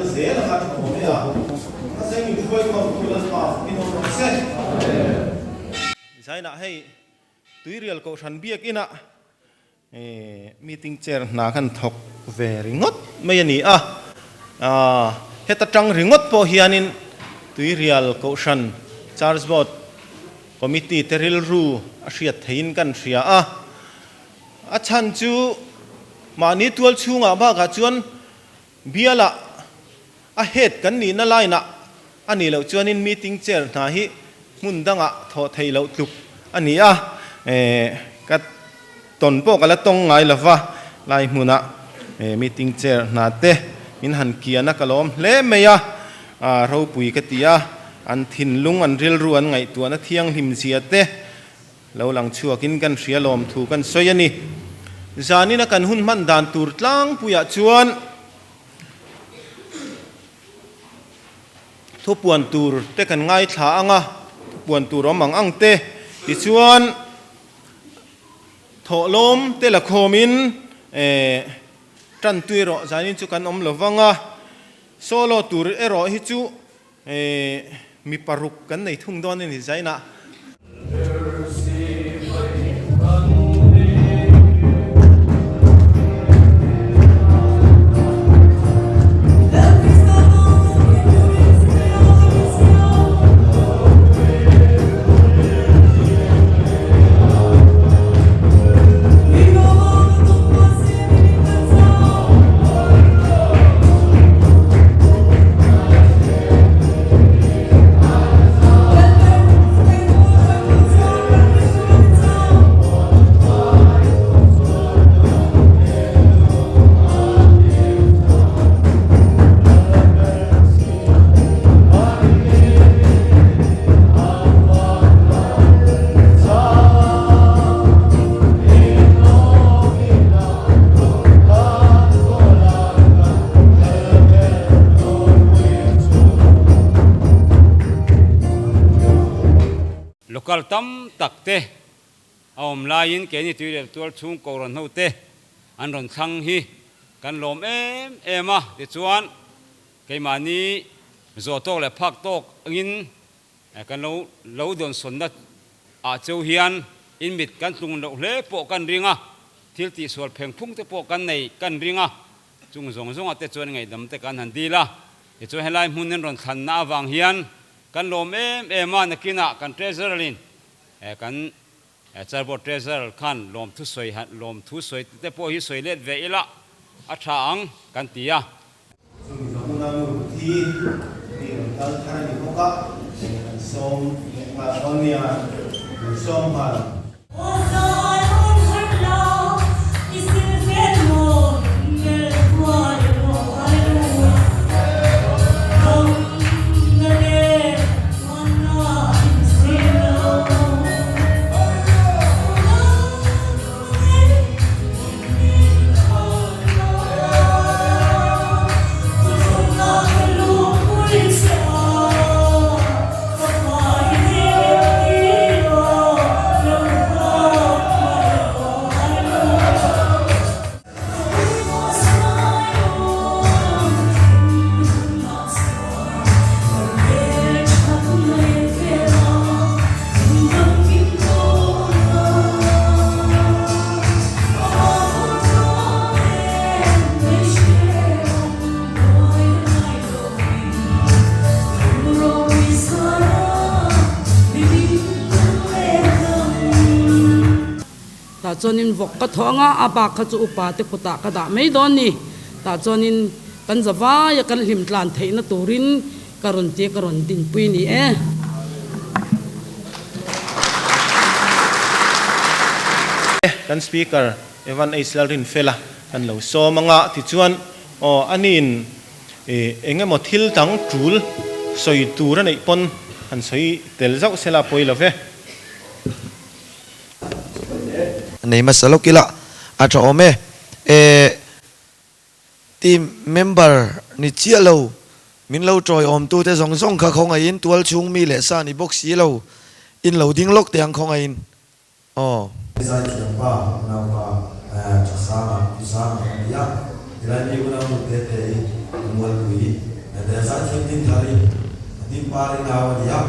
kal zel anga tha awm e a, mahse min hruaikhawm tu Lalpa fakin awm rawh se. Zainah hei Tuirial Kohhran Biakinah meeting chair hna khan thawk ve ringawt mai a ni a, heta tang ringawt pawh hianin Tuirial Kohhran Church Board Committee te rilru a hriat theihin kan hria a, a chhan chu mahni tual chhungah bakah chuan bialah a head kan nihna line ah a nih loh chuanin meeting chair hna hi hmun dangah thawh theih loh tluk a ni a, ka tawn pawh ka la tawng ngai lova lai hmunah meeting chair hna te min han kian a ka lawm hle mai a, ropui ka ti a, an thinlung an rilru an ngaihtuahna thianghlim zia te lo lang chhuakin kan hria lawm thu kan sawi a ni. Zanina kan hun hman dan tur tlangpuiah chuan. Thupuan tur te kan ngaithla ang a, thupuan tur awm ang ang te tichuan thawhlawm te la khawmin eh tan tui erawh zanin chu kan awm lo vang a, solo tur erawh hi chu eh mi paruk kan nei thung dawn a ni zainah. Local tam tak te a awm laiin keini tuirel tual chhung kohhran ho te an rawn thlang hi kan lawm em em a, tichuan keimahni zawh tawk leh phak tawk angin kan lo lo dawnsawnna ah cheu hian in mit kan tlung loh hle pawh kan ring a, thil tihsual pheng phung te pawh kan nei kan ring a, chung zawng zawngah te chuan ngaihdam te kan han dil a, tichuan helai hmun an rawn thlanna avang hian kan lawm em em a, nakinah kan Treasurer in kan Church Treasurer khan lawmthu sawi lawmthu sawi te pawh hi sawi let ve ila a tha ang kan ti a. Chu mi hmuna nu thi mi rawn kal thar a ni bawk a, kan sawm leh nghal dawn nia, min sawm nghal. Tah chuanin vawk ka thawh anga a bak kha chu upa te kutah ka dah mai dawn ni. Tah chuanin kan zavaia kan hlim tlan theihna turin ka rawn tia ka rawn dinpui ni e. Kan Speaker Evan H Lalrinfela kan lo sawm anga tichuan aw aniin eng emaw thil dang tul sawi tur a neih pawn han sawi tel zauh sela pawi lo ve. Nei hmasa lawk ila a tha awm e. E Team member ni chiah lo, min lo tawiawmtu te zawng zawng kha khawngaihin tual chhung mi leh sa ni bawk si lo, in lo ding lawk teh ang khawngaihin. Aw. Zaithiam pa naupa Thasanga Pu Zanga a ni a, tilai mi unau nu te te hi Mualpui. Zaithiam Dinthari, Dingpari nau a ni a.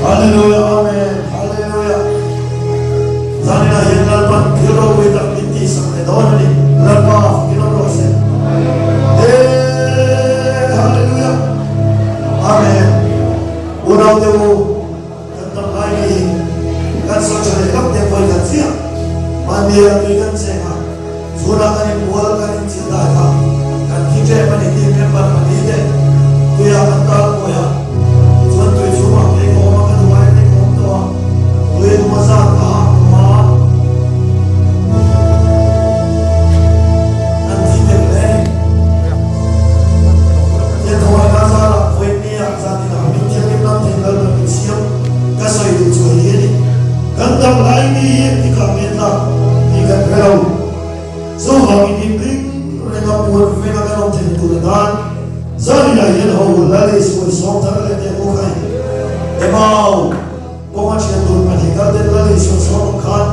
Hallelujah Amen Hallelujah Zanina hian Lalpan thil ropui tak min tihsak leh dawn a ni Lalpa fakin awm rawh se Hey Hallelujah Amen Unaute u Kan tam lai mi hi kan sawi tha leh hlauh te vawi khat chiah. Mahni ah tui kan cheng a, chhunah kan inbual kan inchil dai kha kan thi ṭep a ni tih member pahnih te tuiah kan tal kawi a, tichuan tui chhungah kei ka awm a, ka duh ai kei ka awm tawh a, tui engemaw zat ka hak tawh a, kan thi tel hle a ni. Pathian khawngaih na zarah vawi hnih ah Zan inah min thianghlim lam thei lal kan min siam ka sawi duh chu hei hi a ni. Kan dam lai mi hi engtikah nge tlak tih kan hre lo. Chuvangin in ring reng a puan veng a kan awm theih tur atan zan inah hian ho Lal Isua i sawm thar leh teh u khai. Emau kawnga thian tur pahnih kal ten Lal Isua sawm ang khan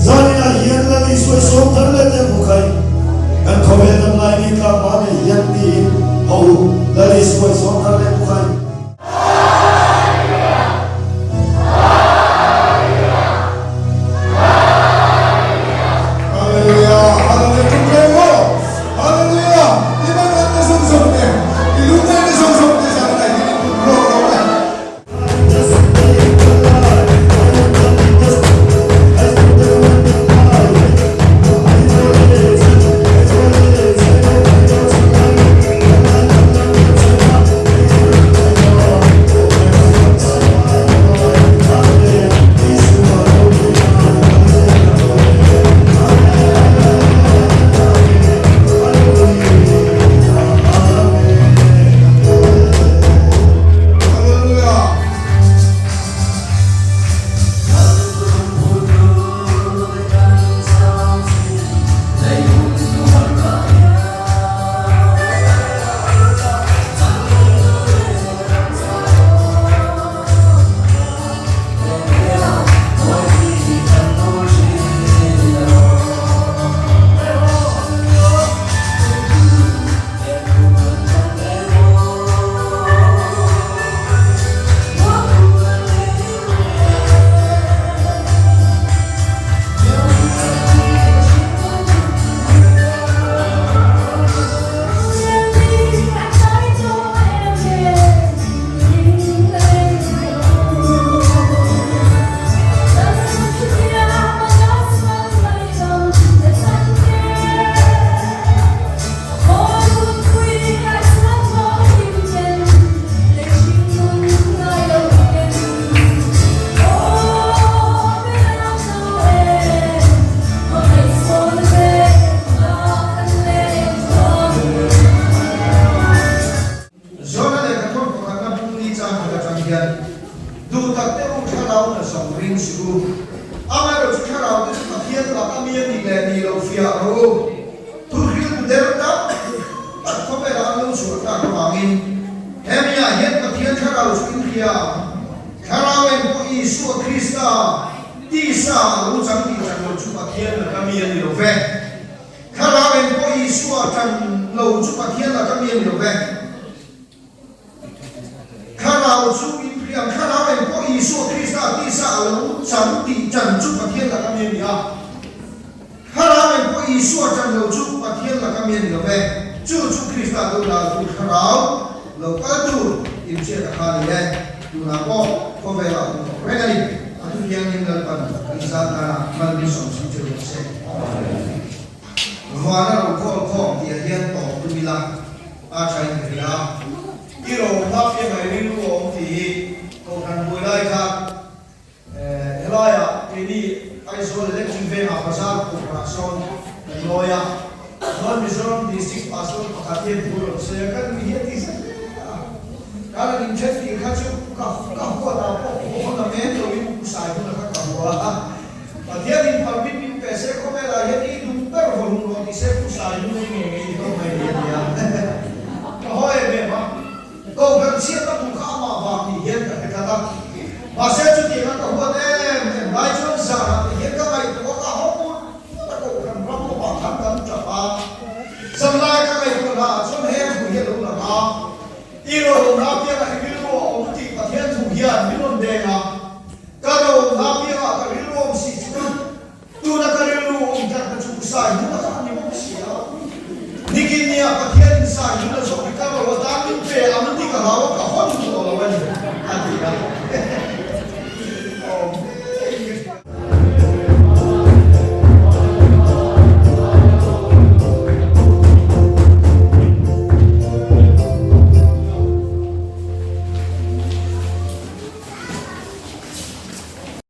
zan inah hian Lal Isua i sawm thar leh teh u khai. Kan khawvel dam lai ni tlak hma nei hian tiin ho Lal Isua i sawm thar leh u khai. Hallelujah Hallelujah tum reng maw Hallelujah i man te zawng zawng te i lungngai te zawng zawng te zan inah hian i pum rawk rawk e. Hallelujah. Jona lehkha thawn pakhatna bung ni chang khat atang hian duh tak te u thlarau na zawng ring suh u. Amaherawhchu thlarau te chu Pathian lak a mi a nih leh nih loh fiah rawh u. Thuhriltu der tam tak khawvelah an lo chhuah tak avangin hemi ah hian Pathian thlarau chu in hria ang. Thlarau eng pawh Isua Krista tisa a lo chang tih chak lo chu Pathian laka mi a ni lo ve. Thlarau eng pawh Isua tan lo chu Pathian laka mi a ni lo ve. Thlarau chu in hria ang. Thlarau eng pawh Isua Krista tisa a lo. chang tih chan chu Pathian laka mi a ni a. Thlarau eng pawh Isua chan lo chu Pathian laka mi a ni lo ve. Chu chu Krista do laltu thlarau lo kal tur inhriat a kha a ni e. Tunah pawh khawvelah a awm tawh reng a ni. A thu thianghlim Lalpan kan zat danah malmisawm si che rawh se. Vana ro khawl khawm tih ah hian tawp tum ila a tha in ka hria. I ro hma fia mai rilru a awm tih hi Kohhran buai lai khan helaiah keini Aizawl Electric Vengah bazar Kohhranah sawn kan lawi a, chuan Mizoram District Pastor pakhat hian thu a rawn sawi a, ka nui hi a ti zet hle a, kan han inthen tih kha chu ka ka huatah pawh haw na men loin Pu Saihuna kha ka hua a. Pathian in permit min pe se khawvelah hian i duh ber vaw hlum rawh ti se Pu Saihun hi nge nge i dawng mai ni a nia. Ka haw em em a, Kohhran chhiatna bul kha amah vang ni hian ka hre tlat a. Mahse chutianga ka huat em em lai chuan zanah te hian ka ngaihtuah a, ka haw mut mut a Kohhran ram awmah khan kan tap a. Zanlai ka ngaihtuah hnaah chuan he thu hi a lo lang a, I rawlna piangah i rilru a awm tih Pathian thu hian min rawn deng a.